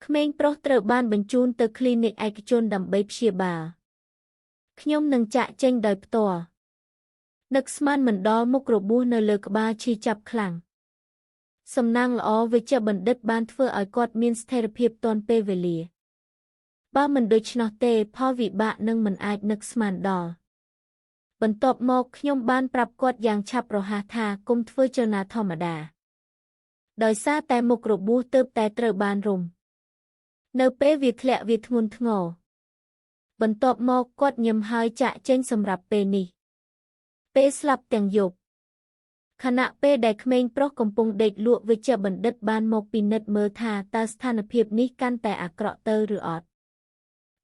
ក្មេងប្រុសត្រូវបានបញ្ជូនទៅគ្លីនិកឯកជនដើម្បីព្យាបាលខ្ញុំនឹងចាក់ចេញដោយផ្ទាល់នឹកស្មានមិនដល់មុខរបួសនៅលើក្បាលឈឺចាប់ខ្លាំងសំណាងល្អវេជ្ជបណ្ឌិតបានធ្វើឲ្យគាត់មានស្ថិរភាពទាន់ពេលវេលាបើមិនដូច្នោះទេផលវិបាកនឹងមិនអាចនឹកស្មានដល់បន្ទាប់មកខ្ញុំបានប្រាប់គាត់យ៉ាងឆាប់រហ័សថាកុំធ្វើចលនាធម្មតាដោយសារតែមុខរបួសទើបតែត្រូវបានរុំនៅពេលវាធ្លាក់វាធ្ងន់ធ្ងរបន្ទាប់មកគាត់ញឹមហើយចាក់ចេញសម្រាប់ពេលនេះពេលស្លាប់ទាំងយប់ខណៈពេលដែលក្មេងប្រុសកំពុងដេកលក់វេជ្ជបណ្ឌិតបានមកពិនិត្យមើលថាតើស្ថានភាពនេះកាន់តែអាក្រក់ទៅឬអត់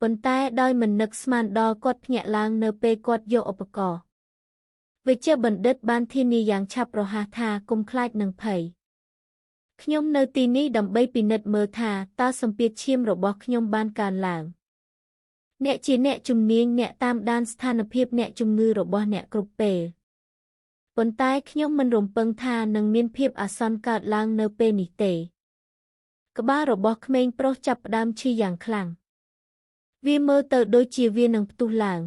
ប៉ុន្តែដោយមិននឹកស្មានដល់គាត់ភ្ញាក់ឡើងនៅពេលគាត់យកឧបករណ៍វេជ្ជបណ្ឌិតបានធានាយ៉ាងឆាប់រហ័សថាកុំខ្លាចនឹងភ័យខ្ញុំនៅទីនេះដើម្បីពិនិត្យមើលថាតើសម្ពាធឈាមរបស់ខ្ញុំបានកើនឡើងអ្នកជាអ្នកជំនាញអ្នកតាមដានស្ថានភាពអ្នកជំងឺរបស់អ្នកគ្រប់ពេលប៉ុន្តែខ្ញុំមិនរំពឹងថានឹងមានភាពអាសន្នកើតឡើងនៅពេលនេះទេក្បាលរបស់ក្មេងប្រុសចាប់ផ្ដើមឈឺយ៉ាងខ្លាំងវាមើលទៅដូចជាវានឹងផ្ទុះឡើង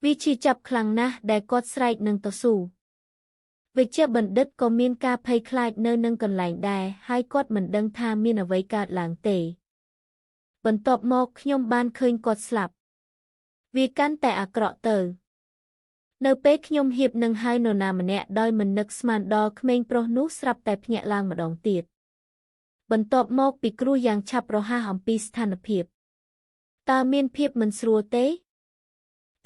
វាឈឺចាប់ខ្លាំងណាស់ដែលគាត់ស្រែកនឹងតស៊ូវេជ្ជបណ្ឌិតក៏មានការភ័យខ្លាចនៅនឹងកន្លែងដែរហើយគាត់មិនដឹងថាមានអ្វីកើតឡើងទេបន្ទាប់មកខ្ញុំបានឃើញគាត់ស្លាប់វាកាន់តែអាក្រក់ទៅនៅពេលខ្ញុំហៀបនឹងហៅនរណាម្នាក់ដោយមិននឹកស្មានដល់ក្មេងប្រុសនោះស្រាប់តែភ្ញាក់ឡើងម្ដងទៀតបន្ទាប់មកពិគ្រោះយ៉ាងឆាប់រហ័សអំពីស្ថានភាពតើមានភាពមិនស្រួលទេ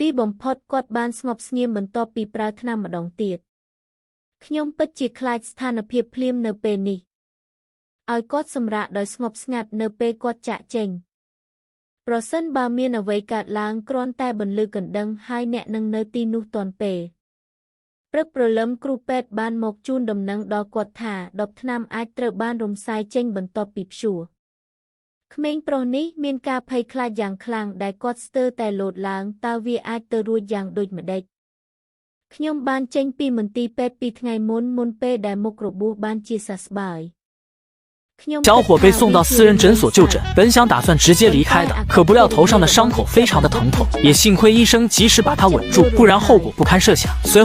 ទីបំផុតគាត់បានស្ងប់ស្ងៀមបន្ទាប់ពីប្រើថ្នាំម្ដងទៀតខ្ញុំពិតជាខ្លាចស្ថានភាពភ្លាមនៅពេលនេះឲ្យគាត់សម្រាកដោយស្ងប់ស្ងាត់នៅពេលគាត់ចាក់ចេញប្រសិនបើមានអ្វីកើតឡើងគ្រាន់តែបន្លឺកណ្ដឹងហើយអ្នកនឹងនៅទីនោះទាន់ពេលព្រឹកព្រលឹមគ្រូពេទ្យបានមកជូនដំណឹងដល់គាត់ថាដបថ្នាំអាចត្រូវបានរំសាយចេញបន្ទាប់ពីព្យួរក្មេងប្រុសនេះមានការភ័យខ្លាចយ៉ាងខ្លាំងដែលគាត់ស្ទើរតែលោតឡើងតើវាអាចទៅរួចយ៉ាងដូចម្តេចខ្ញុំបានចេញពីមន្ទីរពេទ្យពីថ្ងៃមុនមុនពេលដែលមុខរបួសបានជាសះស្បើយ 小伙被送到私人诊所就诊，本想打算直接离开的，可不料头上的伤口非常的疼痛，也幸亏医生及时把他稳住，不然后果不堪设想。随